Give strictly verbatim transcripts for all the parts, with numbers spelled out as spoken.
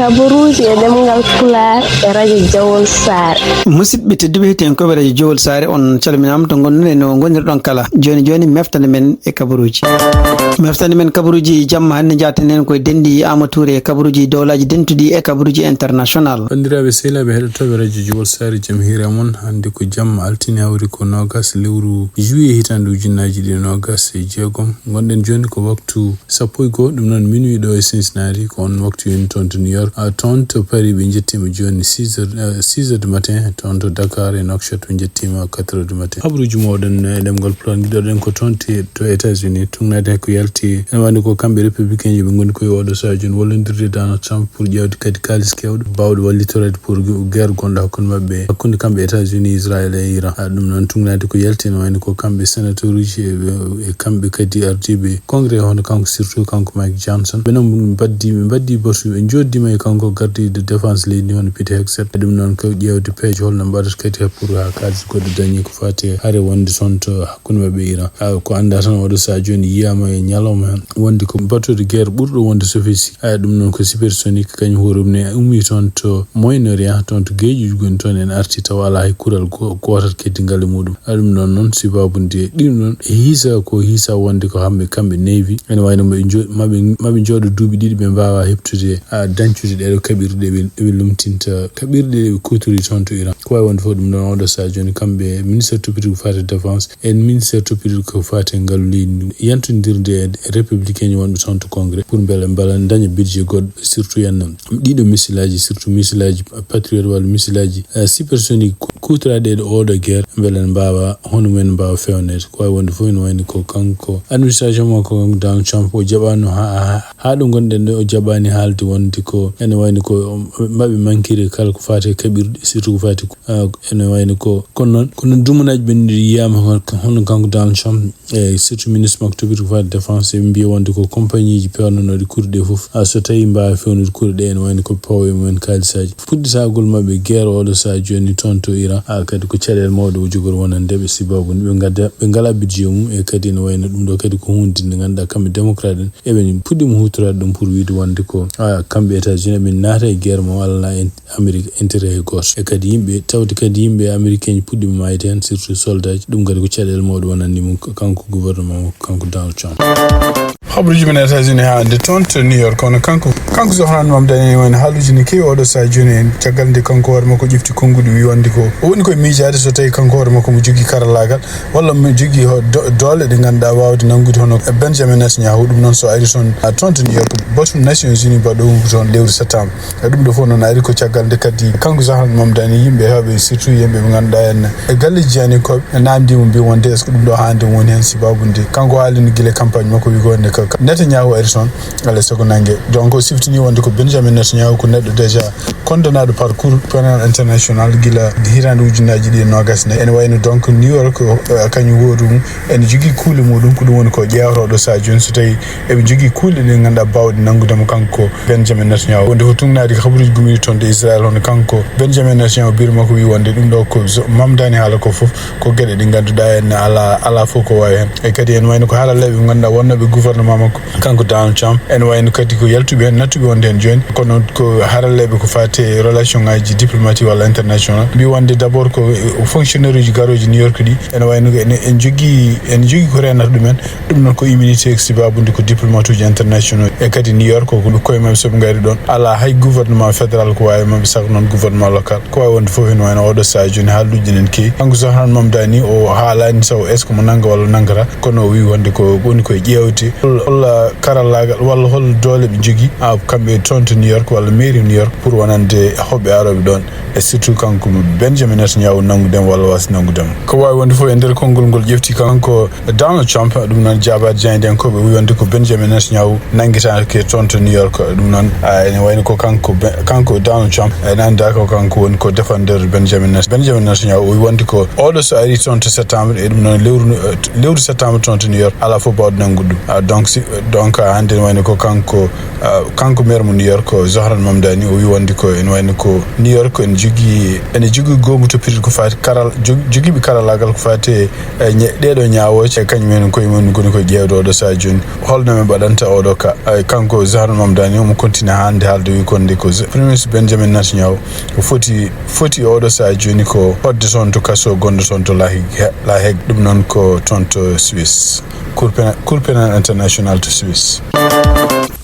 Kabaruuji e ɗemngal Pulaar e Radio Jowol Saare. Musidɓe tedduɓe, hettiyankooɓe Radio Jowol Saare, on calminaama to ngonɗon e no ngonirɗon kala. Jooni jooni, meftande men e kabaruuji. Meftande men kabaruuji jamma hannde, njaaten heen koye denɗi Aama Tuure e kabaruuji dowlaaji dentuɗi e kabaruuji international. Banndiraaɓe sehilaaɓe heɗotooɓe Radio Jowol Saare, jam hiira mon. Hannde ko jamma altine, hawri ko noogaas lewru juillet hitaande ujunnaaji ɗiɗi e noogaas e jeegom. Ngonɗen jooni ko waktu sappo e goo, ɗum noon minuit ɗo e Cincinnati, ko on waktu yoni toon to New York. Ah, toon to Paris ɓe njettiima jooni six heures, ah, six heures du matin, toon to Dakar e Nouakchott ɓe njettiima quatre heures du matin. Habruuji mooɗon e ɗemngal Pulaar ngiɗoɗen ko toon te, to États-Unis, tugnaade ko yalti, ene wayno ko kamɓe républicain ji ɓe ngoni koye oɗo sahaa jooni wallondirde Donald Trump pour ƴeewde kadi kaalis keewɗo baawɗo wallitoreede pour guerre gonɗo hakkunde maɓɓe, hakkunde kamɓe États-Unis, Israël e Iran. Ah, ɗum noon tugnaade ko yalti, ene wayno ko kamɓe sénateur uji e, e kamɓe kadi ardiiɓe Congrès, hono kanko, surtout kanko Mike Johnson. Ɓe noon mbaɗdi, ɓe mbaɗdi batu, ɓe njooɗdiima e kanko gardiiɗo défense leydi ndi, hono Pete Hegseth. Ɗum noon ko ƴeewde peeje holno mbaɗata kadi pour haa kaalis goɗɗo dañi ko faati e hare wonde toon to hakkunde maɓɓe e Iran. Ah, ko anndaa tan oɗo sahaa jooni yiyaama e ñalawma wonde ko bateau de guerre ɓurɗo wonde sophistiqué. Ah, ɗum noon ko supersonique, kañum hoore mum ne ummii toon to Moyen-Orient, toon to geeƴuuji ngoni toon, en arti tawa alaa hay kural go-, gootal keddingal e muɗum. Ah, ɗum ɗoon noon, sibaabu nde ɗiɗum ɗoon e hiisa, ko hiisa wonde ko hamɓe, kamɓe Navy, ene wayno maɓe njo-, maɓe, maɓe njooɗo duuɓi ɗiɗi, ɓe mbaawaa heɓtude, ah, dañcude ɗeeɗo kaɓirɗe ɗe ɓe, ɗe ɓe lumtinta, kaɓirɗe ɗe ɓe kuutori toon to Iran. Ko waawi wonde fof ɗum ɗoon, oɗo sahaa jooni, kamɓe ministère toppitoo ko faati e défense, en ministère toppitoo ko faati e ngalu leydi ndi, yantondirde e républicain ji wonɓe toon to Congrès pour mbele mbela daña budget goɗɗo, surtout yenna ɗiɗo missile aji, surtout missile aji Patriot walla missile aji, eh, supersonique ku-, kuutoraaɗi e oɗo guerre, mbele en mbaawa, hono men mbaawa feewneede. Ko waawi wonde fof ene wayni ko kanko, administration makko kanko Donald Trump, o jaɓaano haa, haa, haa ɗo ngonɗen ɗo, o jaɓaani haalde wonde ko ene wayni ko maɓe mankiri kala ko faati e kaɓirɗe, surtout ko faati ko, ah, ene wayni ko, kono noon, kono dumunaaji ɓen yiyaama hono, hono kanko Donald Trump, e surtout ministre makko toppitoo ko faati défense, ɓe mbiya wonde ko compagnie ji peewnanooɗi kuuɗe ɗe fof, a, so tawii mbaawa feewnude kuuɗe ɗe, ene wayno ko pawa e mumen kaalisaaji. Fuɗɗitagol maɓɓe guerre oɗo sahaa jooni toon to Iran, a, kadi ko caɗeele mawɗe o jogori wonande ɓe, sibaabu nde ɓe ngadda, ɓe ngalaa budget mum, e kadi ene wayno ɗum ɗo kadi ko huunde nde ngannduɗaa kamɓe démocrate en eɓe puɗɗiima huutoraade ɗum pour wiide wonde ko, a, kamɓe États-Unis eɓe naata e guerre mo alaa en Amérique intérêt hay gooto. E kadi yimɓe, tawde kadi yimɓe américain ji puɗɗiima maayde heen, surtout soldaaji. Ɗum kadi ko caɗeele mawɗe wonande mum, kanko gouvernement makko, kanko Donald Trump. Habruuji men États-Unis haa hannde toon to New York, kono kanko, kanko Zohran Mamdani woni haaluuji ne keewi oɗo sahaa jooni en, caggal nde kanko hoore makko ƴefti konnguɗi, wi wonde ko o woni koye miijaade so tawii kanko hoore makko mo jogii karallaagal walla mo jogii ho-, do-, doole ɗe ngannduɗaa waawde nanngude hono Benjamin Netanyahu. Ɗum noon so ari toon, a, toon to New York, batu Nations Unies baɗoowo toon lewru septembre. E ɗum ɗo fof noon ari ko caggal nde kadi kanko Zohran Mamdani, yimɓe heewɓe, surtout yimɓe ɓe ngannduɗaa en e galleeji jeyaniiɓe koɓe, naamndii mo, mbii wonde est-ce que ɗum ɗo haande woni heen, sibaabu nde kanko haalino gila campagne makko, wi ko wonde ko Netanyahu ari toon, alaa e sago nannge. Donc o siftini wonde ko Benjamin Netanyahu ko neɗɗo déjà condamnaaɗo par Cour pénal international gila hitaande ujunnaaji ɗiɗi e noogaas nde. Ene wayno donc New York, o, eh, kañum woodu mum, ene jogii kuule muɗum, ko ɗum woni ko ƴeewata oɗo sahaa jooni so tawii eɓe njogii kuule ɗe ngannduɗaa baawɗe nanngude mo kanko Benjamin Netanyahu. Wonde ko tugnaade ko habaruuji gummiiɗi toon to Israël, hono kanko Benjamin Netanyahu, biiro makko wi wonde ɗum ɗo ko zo-, Mamdani haala ko fof ko geɗe ɗe ngannduɗaa en alaa, alaa fof ko waawi heen. E kadi ene wayno ko haralleeɓe ɓe ngannduɗaa wonnooɓe gouvernement makko, kanko Donald Trump, ene wayno kadi ko yaltuɓe heen, nattuɓe wonde heen jooni. Kono ko haralleeɓe ko faati e relation ngaji diplomatique walla international, mbi wonde d'abord ko, eh, fonctionnaire uji garooji New York ɗi, ene wayno ko ene, en jogii, en jogii ko reenata ɗumen. Ɗum noon ko immunité, sibaabu nde ko diplomate uji international. E kadi New York ko koye maɓɓe soɓe ngari ɗoon, alaa hay gouvernement fédéral ko waawi maɓɓe, saka noon gouvernement local. Ko waawi wonde fof ene wayno oɗo sahaa jooni haaluuji ɗi ene keewi. Kanko Zohran Mamdani o haalaani taw est-ce que mo nannga walla nanngata, kono o wi wonde ko woni koye ƴeewde hol, hol karallaagal walla hol doole ɓe njogii, a, kamɓe toon to New York walla mairie New York pour wonande hoɓɓe arooɓe ɗoon. E surtout kanko Benjamin Netanyahu nanngude mo walla waasde nanngude mo. Ko waawi wonde fof e nder konngol ngol ƴefti kanko Donald Trump, ɗum noon jaabaade jaayndiyankooɓe wi wonde ko Benjamin Netanyahu nanngetaake toon to New York. Ɗum noon, a, ene wayno ko kanko Be-, kanko Donald Trump, ene anndaa ko kanko woni ko défendeur Benjamin Net-, Benjamin Netanyahu. O wi wonde ko oɗo so ari toon to septembre, e ɗum noon lewru, eh, lewru septembre toon to New York, alaa fof baawɗo nanngude ɗum. A, donc si, donc hannde ene wayno ko kanko, a, kanko Ko maire mo New York, ko Zohran Mamdani, o wi wonde ko ene wayno ko New York ene jogii, ene jogii goomu toppitiiɗo ko faati karal-, jog-, jogiiɓe karallaagal ko faati e, e ñe-, ɗeeɗoo ñaawooje, e kañum en koye mum ngoni ko ƴeewde oɗo sahaa jooni. Holno ɓe mbaɗanta oɗo ka? Ay, kanko Zohran Mamdani, omo kontina hannde haalde, wi konde ko Z-, Premier Ministre Benjamin Netanyahu o foti, foti oɗo sahaa jooni ko hoɗde toon to kaso gonɗo toon to La Hague, La Hague, ɗum noon ko toon to Suisse. Cour pénal, Cour pénal international to Suisse.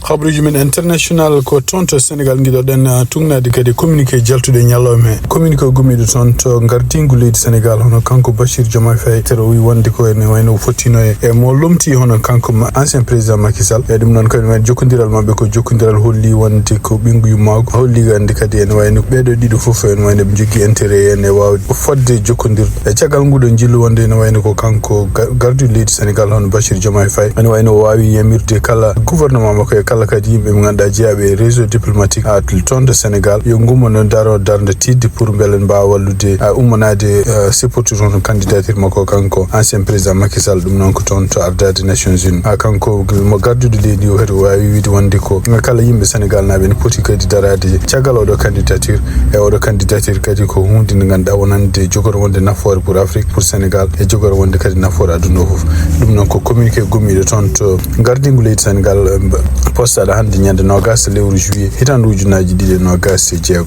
Habaruuji men international ko toon to Sénégal ngiɗoɗen, ah, tugnaade kadi communiqué jaltuɗo e ñalawma he. Communiqué gummiiɗo toon to ngardiingu leydi Sénégal, hono kanko Bachir Diomaye Faye, tero o wi wonde ko ene wayno o fottino e, e mo lomti hono kanko ma-, ancien président Macky Sall. E ɗum noon kadi ene wayno jokkondiral maɓɓe ko jokkondiral holli wonde ko ɓinngu yummaagu. Holli wonde kadi ene wayno ɓeeɗo ɗiɗo fof ene wayno ɓe njogii intérêt en e waawde fodde jokkondirde. E caggal nguɗo njillu wonde ene wayno ko kanko ga-, gardiiɗo leydi Sénégal hono Bachir Diomaye Faye. Ene wayno o waawi yamirde kala gouvernement makko e kala kadi yimɓe ɓe ngannduɗaa jeyaaɓe e réseau diplomatique, ah, toon to Sénégal, yo ngummo no daro darnde tiiɗde pour mbele mbaawa wallude, ah, ummanaade, ah, supporter hono candidature makko kanko ancien président Macky Sall, ɗum noon ko toon to ardaade Nations Unies. Ah, kanko mo garduɗo leydi o kadi o waawi wiide wonde ko kala yimɓe Sénégal naaɓe ene poti kadi daraade caggal oɗo candidature. E oɗo candidature kadi ko huunde nde ngannduɗaa wonande jogoro wonde nafoore pour Afrique, pour Sénégal, e jogoro wonde kadi nafoore aduna o fof. Ɗum noon ko communiqué gummiiɗo toon to ngardiingu leydi Sénégal, eh, postaɗo hannde ñande noogas lewru juillet, hitaande ujunnaaji ɗiɗi e noogas e jeego.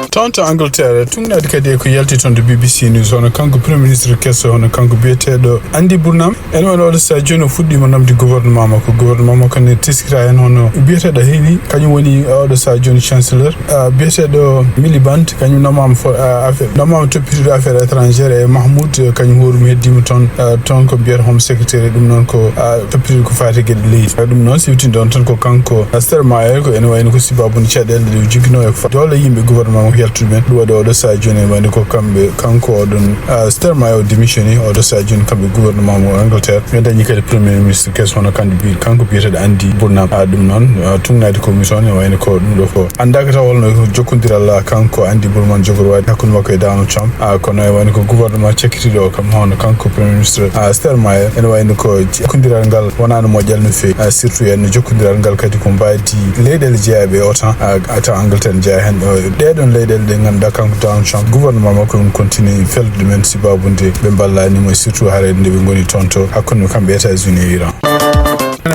Toon to Angleterre, tugnaade kadi e ko yalti toon to B B C News, hono kanko Premier Ministre keso, hono kanko biyeteeɗo Andy Burnham, ene wayno oɗo sahaa jooni o fuɗɗiima namde gouvernement makko. Gouvernement makko ne teskira heen hono biyeteeɗo Healey, kañum woni oɗo sahaa jooni Chancellor. Ah, biyeteeɗo Miliband, kañum namaama fo-, ah, affaire, namaama toppitiiɗo affaire étrangère, e Mahmoud, eh, kañum hoore mum heddiima toon, ah, toon ko mbiyata Home Secretary, ɗum noon ko, ah, toppitiiɗo ko faati e geɗe leydi. Ah, ɗum noon siftinde on tan ko kanko, ah, Starmer, ko ene wayno ko sababu nde caɗeele ɗe o joginoo e ko fa-, doole yimɓe gouvernement makko yaltude men. Ɗum waɗi oɗo sahaa jooni ene wayno ko kamɓe, kanko oɗon, ah, Starmer o démissionné, oɗo sahaa jooni kamɓe gouvernement mo Angleterre ɓe dañi kadi Premier Ministre keso hono kandi bi-, kanko biyeteeɗo Andy Burnham. Ah, ɗum noon, ah, tugnaade ko mi toon, e wayno ko ɗum ɗo ko anndaaka taw holno ko jokkondiral, ah, kanko Andy Burnham jogorwaade hakkunde makko e Donald Trump. Ah, kono e wayno ko gouvernement cakkitiiɗo o kam, hono kanko Premier Ministre, ah, Starmer, ene wayno ko jokkondiral ngal wonaano moƴƴal no feewi. Ah, surtout en jokkondiral ngal kadi ko mbaadi leyɗeele jeyaaɓe e OTAN, ah, taw Angleterre ne jeyaa heen. Oh, ɗee ɗoon leyɗeele ɗe ngannduɗaa kanko Donald Trump, gouvernement makko ene continue fellude men sababu nde ɓe mballaani mo, surtout hare nde ɓe ngoni toon to hakkunde kamɓe États-Unis e Iran.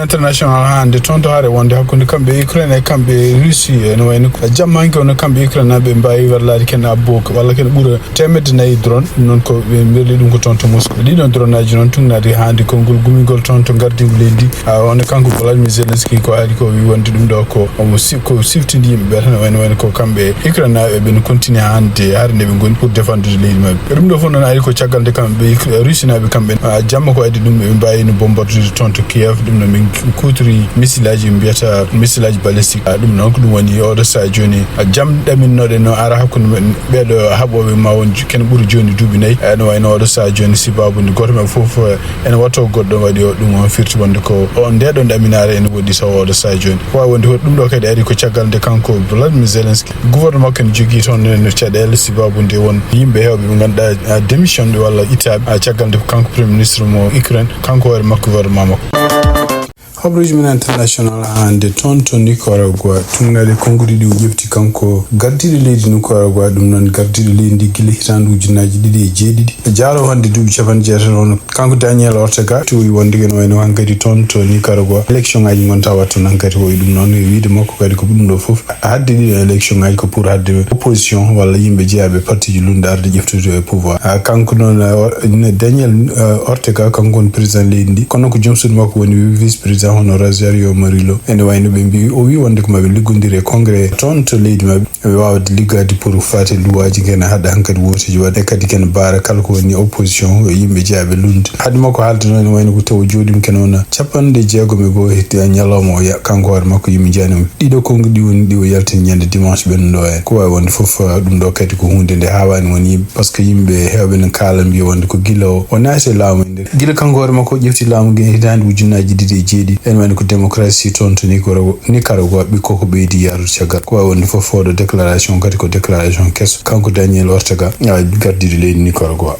International hannde toon to hare wonde hakkunde kamɓe Ukraine e kamɓe Russie, ene wayno ko jamma hanki wonno kamɓe Ukraine naaɓe mbaawi wallaade ken abbo walla ken ɓura teemedde nayi drone. Ɗum noon ko ɓe mberli ɗum ko toon to Moscou. Ɗiɗon drone aji noon tugnaade hannde konngol gumingol toon to ngardiingu leydi. Ah, wonde kanko Volodymyr Zelensky ko haali ko wi wonde ɗum ɗo ko omo si-, ko siftinde yimɓe ɓe tan, wayno, wayno ko kamɓe Ukraine naaɓe ɓe no continue hannde hare nde ɓe ngoni pour défendre leydi maɓɓe. Ɗum ɗo fof noon ari ko caggal nde kamɓe Russie naaɓe kamɓe, ah, jamma ko addi ɗum ɓe mbaawi no bombardude toon to Kiev. Ɗum noon min kuutiri missile aji mbiyata missile aji balistique. Ah, ɗum noon ko ɗum woni oɗo sahaa jooni, ah, jam ɗaminnoɗen no ara hakkunde men ɓeeɗo haɓooɓe ma won ju-, ken ɓuri jooni duuɓi nayi. Eh, no wayno oɗo sahaa jooni sababu nde gooto maɓɓe fof, eh, ene waɗto goɗɗo waɗi o, ɗum on firti wonde ko on nde ɗon ɗaminaare ene woɗɗi tawa oɗo sahaa jooni. Ko waawi wonde ko ɗum ɗo kadi ari ko caggal nde kanko Volodymyr Zelensky, gouvernement makko ene jogii toon no caɗeele sababu nde won yimɓe heewɓe ɓe ngannduɗaa, ah, démission ɓe walla ittaaɓe, ah, caggal nde ko kanko Premier Ministre mo Ukraine, kanko hoore makko gouvernement makko. Habaruuji men international hannde toon to Nicaragua, tugnaade konnguɗi ɗi o ƴefti kanko gardiiɗo leydi Nicaragua, ɗum noon gardiiɗo leydi ndi gila hitaande ujunnaaji ɗiɗi e jeeɗiɗi. Jaaro hannde duuɓi capanɗe jeetati on, kanko Daniel Ortega, to o wi wonde ene wayno hankadi toon to Nicaragua, élection aji ngonta wattu hankadi o wi ɗum noon, e wiide makko kadi ko ɗum ɗo fof, hadde ɗiɗo élection aji ko pour hadde opposition walla yimɓe jeyaaɓe partiji lunɗe arde ƴeftude e pouvoir. Ah, kanko noon, ah, Daniel, ah, Ortega, kanko woni président leydi ndi, kono ko joom suudu makko woni vice président hono Rosario Murillo. Ene wayno ɓe mbi, o wi wonde ko maɓe liggondir e congrès toon to leydi maɓɓe, ɓe waawde liggaade pour faati luwaaji kene haɗa hankadi wooteji waɗa, e kadi kene baara kala ko woni opposition, e yimɓe jeyaaɓe lunde. Haade makko haalde noon, ene wayno ko taw o jooɗiima kene wona capanɗe jeegom e goo hetti a ñalawma o ya-, kanko hoore makko yimɓe njaani. Ɗiɗo konnguɗi woni ɗi o yaltini ñande dimanche ɓennuɗo o en. Ko waawi wonde fof, ah, ɗum ɗo kadi ko huunde nde haawaani won yimɓe, par ce que yimɓe heewɓe ne kaala mbiya wonde ko gila o, o naati e laamu e nder. Gila kanko hoore makko o ƴefti laamu ngu e hitaande ujunnaaji ɗiɗi e jeeɗiɗi, ene wayno ko démocratie toon to Nicaragua, Nicaragua ɓikko ko ɓeydi yaarude caggal. Ko waawi wonde fof oɗo déclaration kadi ko déclaration keso. Kanko Daniel Ortega, ah, gardiiɗo leydi Nicaragua.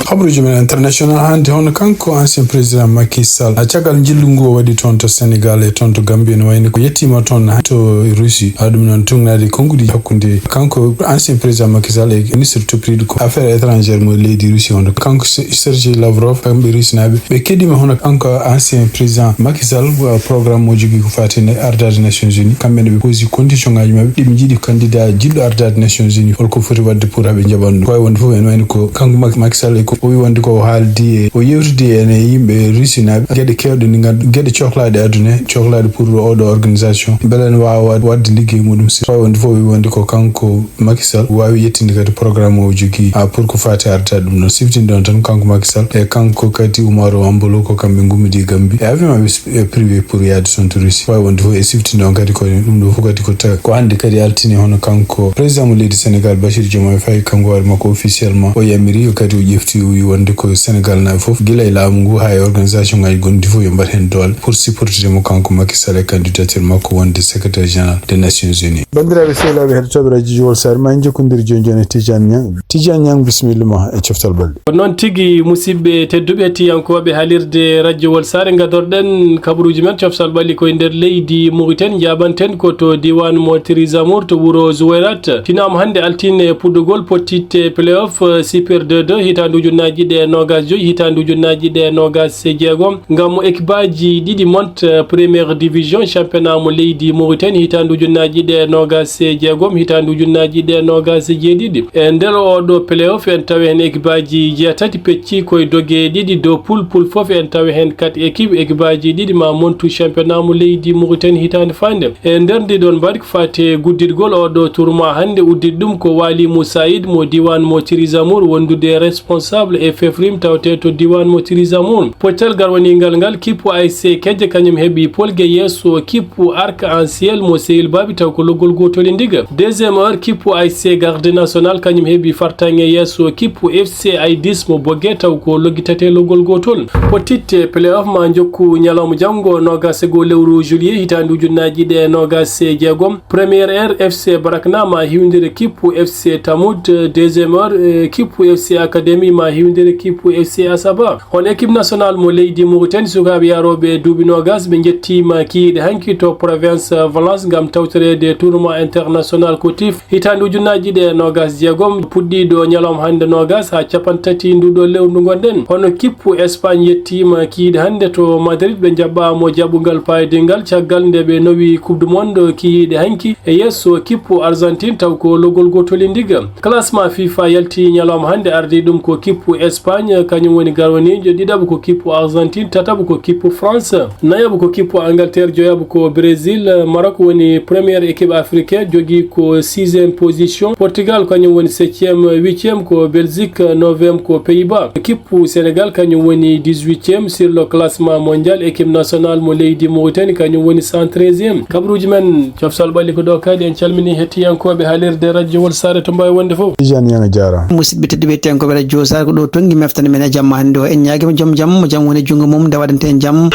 Habruji men international hannde, hono kanko ancien président Macky Sall, a caggal njillu ngu o waɗi toon to Sénégal e toon to Gambie, no wayni ko yettiima toon to Russie. Haa ɗum noon, tuugnaade konnguɗi hakkunde kanko ancien président Macky Sall e ministre toppitiiɗo ko affaires étrangères mo leydi Russie on, kanko Se-, Sergei Lavrov, kamɓe Russie naaɓe, ɓe keɗiima hono kanko ancien président Macky Sall, uh, programme mo jogii ko faati e ardaade Nations Unies. Kamɓe ne ɓe posi condition ngaji maɓɓe, ɗiɓe njiɗi candidat jiɗɗo ardaade Nations Unies, holko foti waɗde pour haɓe njaɓan ɗum. Ko wawi wonde fof, ene wayno ko kanko Mak-, Macky Sall e ko o wi wonde ko o haaldi e, o yewtidi en e yimɓe Russie naaɓe, geɗe kewɗe ɗe nganndu-, geɗe cohlaaɗe aduna, cohlaaɗe pour oɗo organisation, beele ene waawa waɗ-, waɗde liggey muɗum. Si wawi wonde fof, o wi wonde ko kanko Macky Sall waawi yettinde kadi programme o jogii, a, pour ko faati ardaade ɗum ɗon. Siftinde on tan, kanko Macky Sall e kanko kadi Umaru Ambolo, ko kamɓe ngummidi Gambie e avion maɓɓe s-, e privé pour yaade toon to Russie. Wawi wonde fof e siftinde on kadi ko ɗum ɗo fof kadi ko ta-, ko hannde kadi altine, hono kanko président mo leydi Sénégal, Bassirou Diomaye Faye, kanko hoore makko officiellement o yamiri kadi o ƴefti, o wi wonde ko Sénégal naaɓe fof, gila e laamu ngu haa e organisation ngaji gonɗi fof, yo mbaɗ heen doole pour supportude mo kanko Macky Sall e candidature makko wonde secrétaire général des Nations Unies. Banndiraaɓe sehilaaɓe heɗotooɓe Radio Wolsare, ma en jokkondir jooni jooni e Tidiane Niang. Tidiane Niang, bisimilla ma e coftal balɗe. Ko noon tigi, musidɓe tedduɓe, tiyankooɓe haalirde Radio Wolsare, ngadorɗen kabaruuji men coftal ɓalli koye nder leydi Mauritanie. Njaabanten ko to diiwaan mo Tiri Zamour to wuro Zouérat. Tinaama hannde altine puɗɗugol pottitte playoff, eh, Super deux deux hitaande ujunnaaji ɗiɗi e noogaas e joy, hitaande ujunnaaji ɗiɗi e noogaas e jeegom. Ngam mo ekipaaji ɗiɗi monte, eh, Première Division, championnat mo leydi Mauritanie, hitaande ujunnaaji ɗiɗi e noogaas e jeegom, hitaande ujunnaaji ɗiɗi e noogaas e jeeɗiɗi. E nder oɗo playoff, en tawi heen ekipaaji jeetati pecci koye doge ɗiɗi dow poule. Poule fof en tawi heen quatre équipe. Ekipaaji ɗiɗi ma montu championnat mo leydi Mauritanie hitaande faande. E nder ndi ɗon mbaɗi ko faati e gudditgol oɗo tournoi hannde, udditi ɗum ko Waly Moussaïd mo diiwaan mo Tiri Zamour, wondude responsable e F F R I M tawte to diiwaan mo Tiri Zamour. Pottal garwaniigal ngal, kippu A S C Kejje kañum heɓi polge yeeso kippu Arc-en-Ciel mo Sehil Babi, taw ko loggol gootol e ndiga. Deuxième heure, kippu A S C Garde Nationale kañum heɓi fartaŋŋe yeeso kippu F C Aïdis mo Bogué, taw ko loggitate loggol gootol. Pottitte playoff ma njokku ñalawma janngo, noogaas e goo lewru juillet, hitaande ujunnaaji ɗiɗi e noogaas e jeegom. Première heure, F C Barakna ma hiwndire kippu F C Tamoud. Deuxième heure, eh, kippu F C Académie ma hiwndire kippu F C Asaba. On équipe nationale mo leydi Mauritanie, sukaaɓe yarooɓe duuɓi noogaas, ɓe njettiima kikiiɗe hanki to province Valence ngam tawtoreede tournoi international COTIF hitaande ujunnaaji ɗiɗi e noogaas e jeegom, puɗɗiiɗo ñalawma hannde noogaas haa cappanɗe tati nduɗo lewru ndu ngonɗen. Hono kippu Espagne yettiima kikiiɗe hannde to Madrid, ɓe njaɓɓaama jaɓɓungal paayodingal caggal nde ɓe nawi Coupe du Monde kikiiɗe hanki e yeeso kippu Argentine, taw ko loggol gootol e ndiga. Classement FIFA yalti ñalawma hannde, ardii ɗum ko kippu Espagne, kañum woni garwaniijo, ɗiɗaɓo ko kippu Argentine, tataɓo ko kippu France, nayaɓo ko kippu Angleterre, joyaɓo ko Brésil. Maroc woni première équipe africaine, jogii ko sixième position. Portugal kañum woni septième, huitième ko Belgique, neuvième ko Pays-Bas. Kippu Sénégal kañum woni dix-huitième sur le classement mondial. Équipe nationale mo leydi Mauritanie kañum woni cent treizième. Kabaruuji men coftal ɓalli ko ɗo kadi. En calminii hettiyankooɓe haalirde Radio Wolsare to mbaawi wonde fof. Tidiane Niang, a jaaraama. Musidɓe tedduɓe, hettiyankooɓe Radio Wolsare, ko ɗo tonngi meftere men e jamma hannde o. En ñaagiima joom jam, mo jam woni junngo mum, nde waɗante en jam.